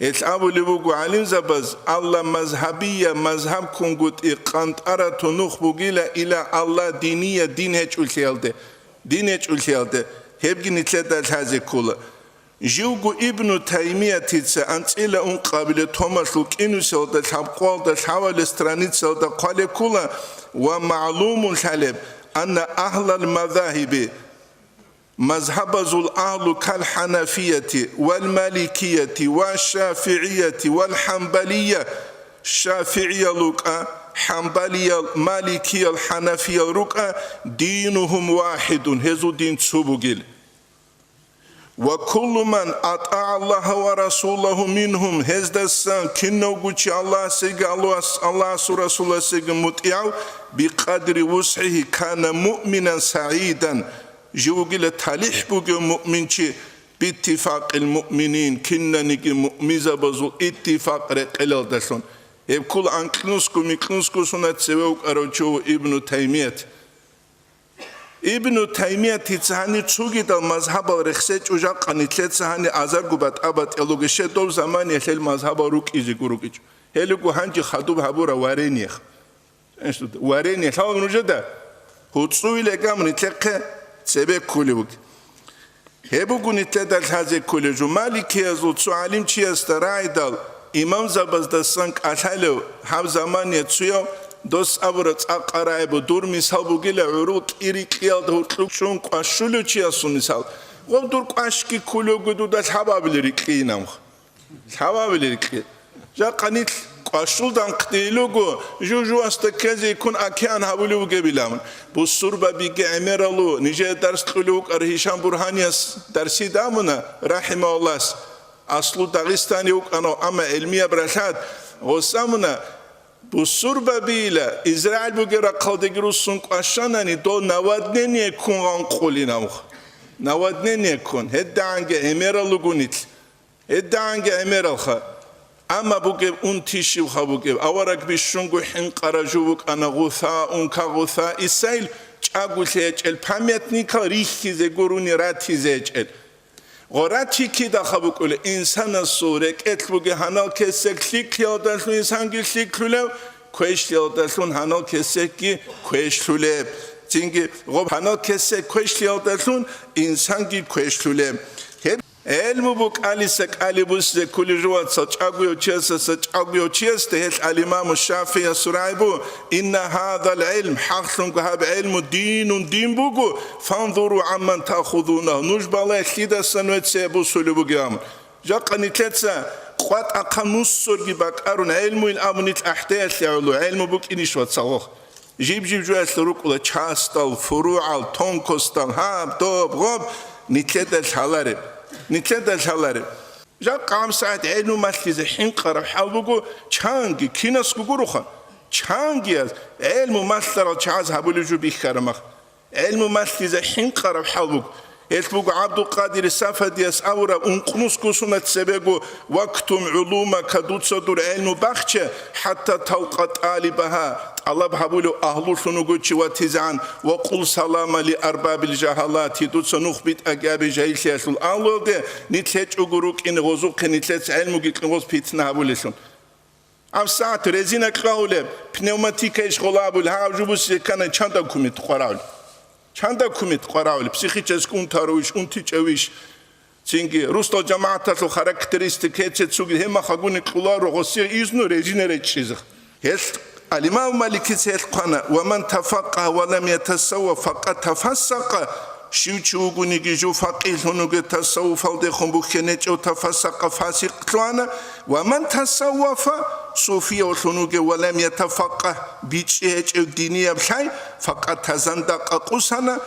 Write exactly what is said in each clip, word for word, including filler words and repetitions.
Гьел абулеб буго гӀалимзабаз: «Алла мазгьабия, мазгьаб кунгутӀи къантӀарату нух бугила ила Алла диния, дин гьечӀулъиялде, дин гьечӀулъиялде». Гьебги нилъеда лъазе ккола. Живго Ибну Таймиятица анцӀила ункъабилеб томалъул кӀинусиялда лъабкъоялда лъабабилеб страницаялда хъвалеб ккола: «Ва магӀлумун лъалеб, анна агьлал мазагьиби», мазгьабазул агьлу, кал хӀанафияти вал маликияти ва шафигӀияти вал хӀамбалия, шафигӀиял рукӀа, хӀамбалиял, маликиял, хӀанафиял рукӀа, динухум вахидун, гьезул дин цо бугил. Ва куллу ман атӀаа Аллагьа ва расулагьу мингьум, гьездасан кинавго чи Аллагьасеги Аллагьас-, Аллагьасул Расуласеги мутӀигӀав, бикъадри вусгӀигьи кана муъминан сагӀидан, жив вугила талихӀ бугев муъминчи, биттифакъил муъминин, кинаниги муъминзабазул иттифакъ рекъелалдалъун. Гьеб ккола анкьнусго-микьнусго сунат цеве вукӀарав чи вуго Ибну Таймият. Ибну Таймиятица гьанир цогидал мазгьабал рехсечӀо, жакъа нилъеца гьанир азарго батӀа-батӀиялуги щедов заманиялъ гьел мазгьабал рукӀизе гурукӀичӀо. Гьелего гьанже хадуб гьабураб варениех. Варение лъала нужеда? ГьуцӀувилегам нилъехъе цебе кколев вуги. Гьеб буго нилъеда лъазе кколев жо. Маликиязул цо гӀалимчиясда рагӀидал, имамзабаздасан кӀалъалев гьаб замания цояв дос абураб цӀакъ рагӀи бу, дур мисал бугила гӀурул кӀи-рикьиялда гьуркьу чӀун кӀвашулев чиясул мисал. Гъоб дур кӀвашги кколевго дуда лъабабилеб рикьинамха. Лъабабилеб рикьи. Жакъа нилъ кӀвашулда анхъдейилуго, жу-жуасда ккезе йиккун океан гьабулев вугебилан. Бусурбабиги гӀемералу, нижее дарс кьулев вукӀар Гьишам Бургьанияс дарсида абуна, рахӀимагьуллагь, аслу Дагъистани вукӀанав, амма гӀелмияб ралъад, гъос абуна, бусурбабийила Израиль бугеб рахъалдеги руссун кӀвашанани, дол наводнение ккун гъанкъулинавха. Наводнение ккун, гьедигӀанги гӀемерал руго нилъ. ГьедигӀанги гӀемералха. Амма бугеб унти щивха бугеб, авараг бищунго хӀинкъарав жо вукӀана, гъуса, унка гъуса, Исаил чӀаголъи гьечӀел памятникал рихьизе гурони ратизе гьечӀел. Гъо ратичи кидаха букӀулеб, инсанасул рекӀелъ бугеб гьанал кесек лъикӀлъиялдалъун инсанги лъикӀлъулев, квешлъиялдалъун гьанал кесекги квешлъулеб. Цинги гъоб гьанал кесек квешлъиялдалъун инсанги квешлъулеб. Гьеб ГӀелму букӀалиса кӀали бусизе кколел жо, вацал, чӀагояв чиясаса чӀагояв чиясда гьелъ ал-Имаму ШафигӀияс рагӀи бу: «Инна гьадал гӀилм», хӀакълъунго гьаб гӀелму, «динун», дин буго, «фанзуру гӀамман таахузунагьу», нуж балагье лъидасан ве цее бусулеб бугеб, амма. Жакъа нилъеца къватӀахъа мусорги бакӀарун гӀелмуйин абун нилъ ахӀдеялъе гӀоло, гӀелму букӀинищ, вацал, гъох? Жиб-жиб жоялъул рукӀула частал, фуругӀал, тонкостал, гьаб, доб, гъоб, нилъеда лъалареб. Нилъеда лъалареб. Жакъа гьабсагӀат гӀелму малъизе хӀинкъараб хӀал буго, чанги, кинасго гуроха. Чанги гӀелму малъарал чагӀаз гьабулеб жо бихьараб мах. ГӀелму малъизе хӀинкъараб хӀал буго. Гьелъ буго ГӀабдулкъадир Сафадияс авураб ункънусго сунат цебего: «Вактум гӀулумака», дуца дур гӀелму бахча, «хӀатта талкъа тӀалибагьа», тӀалаб гьабулев агьлулъун вуго чи ватизегӀан, «ва къул салама ли арбабил жагьалати», дуца нух битӀаги абе жагьиллъиялъул агьлуялде, нилъ гьечӀого рукӀине гъозухъе нилъеца гӀелмуги кьун гъоз питна гьабулелъул. ГьабсагӀат резина кьвагьулеб, пневматика иш гъола абулеб, гьаб жубуси ккана чанда кумит къварагӀулеб. Чанда кумит къварагӀулеб, психический унтарувищ, унтичӀавищ. Цинги, русдал жамагӀаталъул характеристика гьеце цуги гьемахъагуни кьуларо гъосие изну резина речӀчӀизе. Гьелъ, ал-Имам Маликица гьелъ хъвана: «Ва ман тафаккагьа ва лам ятасавва, факъад тафассакъа». Щив чи вугониги жив факъигьлъун вугев, тасаввуфалдехун бухьенечӀев, тафассакъа, фасикълъугьана, ва ман тасаввафа, суфиявлъун вугев, ва лам ятафаккагь, бичӀчӀи гьечӀев динияб лъай, факъад тазандакъа, къусана,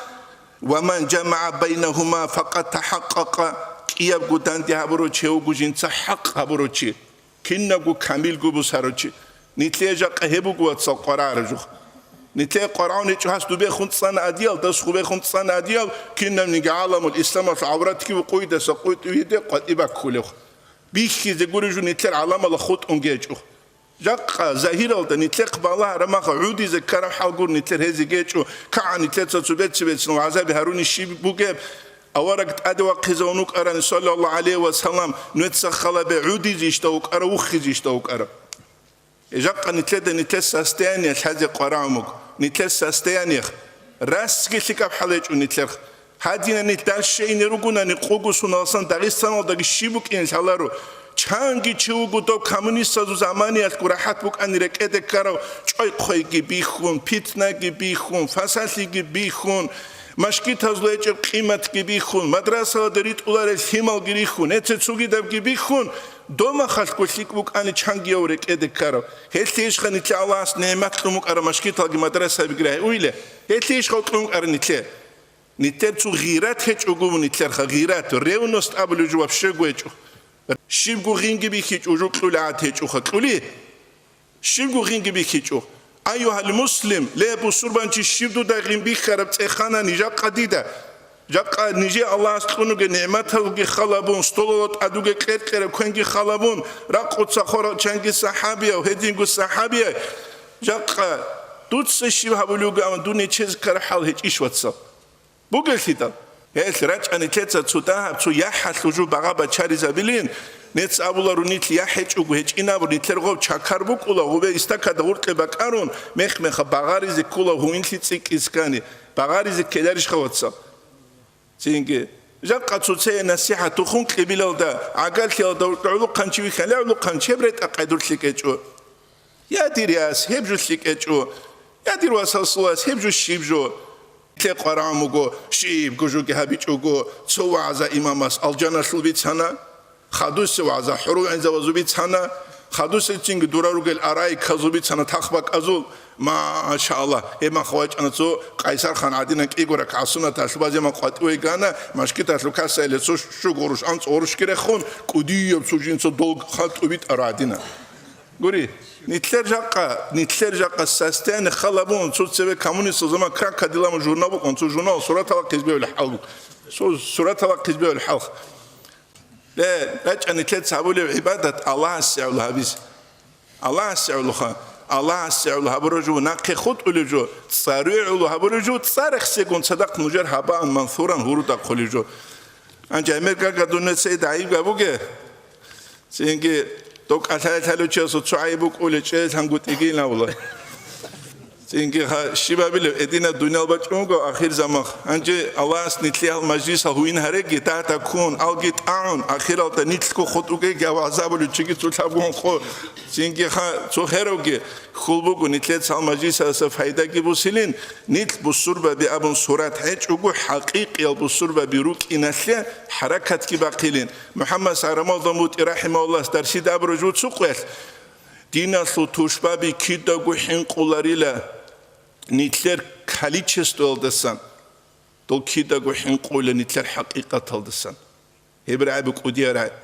ва ман жамагӀа байнагьума, факъад тахӀакъакъа, кӀиябго данде гьабурав чи вуго жинца хӀакъ гьабурав чи. Кинабго камилго бусарав чи. Нилъее жакъа гьеб буго, вацал, къварагӀараб жух. Нилъее къварагӀун гьечӀо гьас дубехун цӀана адиял, дас гъубехун цӀана адиял, кинабниги гӀаламул исламалъул гӀавратги вукъуйдаса къуйтӀу гьиде къватӀи баккулев. Бихьизе гуреб жо нилъер гӀаламала хутӀунги гьечӀо. Жакъа загьиралда нилъехъ балагьараб мах гӀудизе ккараб хӀал гур нилъер гьезеги гьечӀо, кагӀан нилъеца цо беци-бецинал гӀазаби гьаруни щиб бугеб, Авараг тӀаде вахъизавун вукӀарани, саллаллагьу гӀалайгьи ва саллам, нуеца халабе гӀудизищ дов вукӀарав, вуххизищ дов вукӀарав? Жакъа нилъеда нилъер состояние лъазе къварагӀун буго. Нилъер состояние расги лъикӀаб хӀал гьечӀо нилъер. Гьадинани дальше ине ругунани къугу суналсан Дагъистаналдаги щиб букӀин лъаларо. Чанги чи вуго дов коммунистазул заманиялъго рахӀат букӀани рекӀеде ккарав, чӀвай-хъвайги бихьун, питнаги бихьун, фасалъиги бихьун, машгитазул гьечӀеб къиматги бихьун, мадрасалда ритӀуларел лъималги рихьун, гьеце цогидабги бихьун, домахалъго лъикӀ букӀани чангияв рекӀеде ккарав. Гьелъие ишха нилъе Аллагьас нигӀмат кьун букӀараб машгиталги мадрасабиги рагьуйиле? Гьелъие ишха кьун букӀараб нилъе? Нилъер цо гъират гьечӀого нилъерха, гъират, ревность абулеб жо вообще гьечӀо. Щибго гъинги бихьичӀо, жо кьула гӀад гьечӀоха, кьули? Щибго гъинги бихьичӀо. Айюгьал муслим, ле, бусурбанчи, щиб дуда гъин бихьараб цӀехана нижакъа дида? Жакъа нижее Аллагьас кьун бугеб нигӀматалги халабун, столалда тӀад бугеб кьер-кьераб квенги халабун, ракъуца хварал чанги сахӀабияв, гьединго сахӀабияй. Жакъа дуца щиб гьабулев вугеван дун гьечез ккараб хӀал гьечӀищ, вацал? Бугелъидал, гьелъ рачӀа нилъеца цо дагьаб, цо яхӀалъул жо багъа бачаризабилин, нецц абуларо нилъ яхӀ гьечӀого гьечӀин абур, нилъер гъоб чакар букӀула, гъубе истакада гъуркье бакӀарун, мех-меха багъаризе ккола гьуинлъи цӀикӀкӀиз ккани, багъаризе ккеларищха, вацал? Цинги, жакъа цоцае насихӀат тухун кьибилалда, гӀагарлъиялда гӀулухъанчи вихьани, гӀулухъанчи гьеб ретӀа-къайдур лъикӀ гьечӀо. Я дир яс, гьеб жо лъикӀ гьечӀо. Я дир васасул вас, гьеб жо щиб жо? Лъе къварагӀун буго, щибго жоги гьабичӀого, цо вагӀза имамас алжаналъул бицана, хадусе вагӀза хӀурулгӀинзабазул бицана, хадусецинги дура ругел арайказул бицана тахбакӀазул. Машаллагь, гьеб мах вачӀана цо Къайсархан гӀадинан кӀиго ракагӀат суннаталъубаземан къватӀиве гана, машгиталъул кассаялъе цо щуго гъурущ анцӀ гъурущги рехун, кӀудияб цо жинца долг хал тӀубитӀараб гӀадинан. Гури, нилъер жакъа, нилъер жакъа состояние халабун, цо цеве коммунистал заман кракадилама журнал букӀун, цо журнал суратала хъизбевли хӀал. Цо суратала хъизбевли хӀал. Ле, рачӀа нилъеца гьабулеб гӀибадат Аллагьасе гӀоло гьабизе. Аллагьасе гӀолоха, Аллагьасе гӀоло гьабураб жо, нахъе хутӀулеб жо, цӀаруе гӀоло гьабураб жо, цӀа рехсегун цадахъ нужер гьабаан мансуран гьуруда хъулеб жо. Гьанже гӀемер гагадунеца гӀайиб габуге. Цинги дов кӀалъай лъалев чиясул цо гӀайиб букӀулей, чӀей лъангутӀигин абула. Цинги ха щибабилев, эдина дуниял бачӀунго ахир замах. Гьанже Аллагьас нилъиял мажлисал гьуин гьареги, дагьда ккун, алги тӀагӀун, ахиралда нилъго хутӀугеги гьав гӀазабулев чиги цо лъабгун хъо. Цинги ха цо херавги хьул буго, нилъецал мажлисалдаса пайдаги бусилин, нилъ бусурбаби абун сурат гьечӀого, хӀакъикъиял бусурбаби рукӀиналъе хӀаракатги бахъилин. МухӀаммад Саграмалда МутӀи рахӀимагьуллагьас дарсида абураб жо цо къоялъ, диналъул тушбаби кидаго хӀинкъуларила нилъер количествоялдасан, дол кидаго хӀинкъула нилъер хӀакъикъаталдасан. Гьеб рагӀаби кӀудиял рагӀи.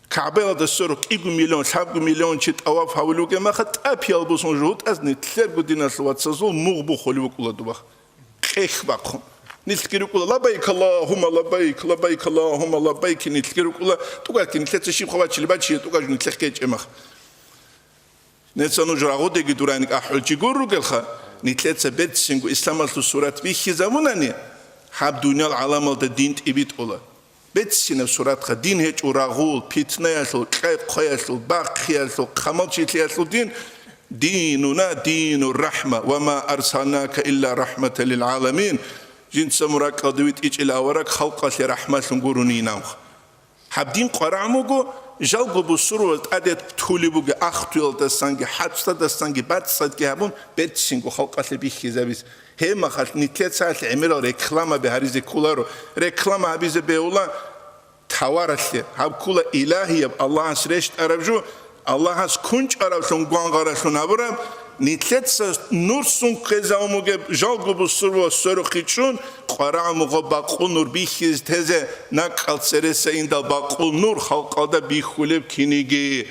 КагӀбаялда сверухъ кӀиго миллион, лъабго миллион чи тӀаваф гьавулев вугеб маха, тӀапиялбусун жугьутӀаз нилъерго диналъул вацазул мугъ бухулев вукӀула дубах. Къех бахъун. Нилъги рукӀула: «Лаббайк, Аллагьумма лаббайк, лаббайк, Аллагьумма лаббайк», нилъги рукӀула, тӀугакки нилъеца щиб хъвачили бачие тӀугаж нилъехъ кечӀеб мах. Неца нуж рагъудеги дурайник ахӀулчи гур ругелха, нилъеца берцинго исламалъул сурат бихьизабунани, гьаб дуниял гӀаламалда дин тӀибитӀула. Берцинаб суратха дин гьечӀо рагъул, питнаялъул, кьай-хъваялъул, бахъиялъул, хъамалчилъиялъул дин. Динуна динур рахӀма, ва ма арсалнака илла рахӀматан лил гӀаламин. Жинца муракалда витӀичӀел авараг халкъалъе рахӀмалъун гурони инанха. Гьаб дин къварагӀун буго, жалго бусурвал тӀаде тулеб бугеб ахтуялдасанги, хӀацӀцӀадасанги бацӀцӀадги гьабун, берцинго халкъалъе бихьизабиз. Гьеб махалъ нилъецалъ гӀемерал рекламаби гьаризе кколаро. Реклама гьабизе бегьула товаралъе, гьаб ккола илагьияб Аллагьас рещтӀараб жо, Аллагьас кунчӀаравлъун гвангъаралъун гьабураб, нилъеца нур сункъезавун бугеб жалго бусурбабаз сверухъе чӀун, къварагӀмугъа бакъул нур бихьизе тезе, накӀкӀал цереса индал бакъул нур халкъалда бихьулеб киниги.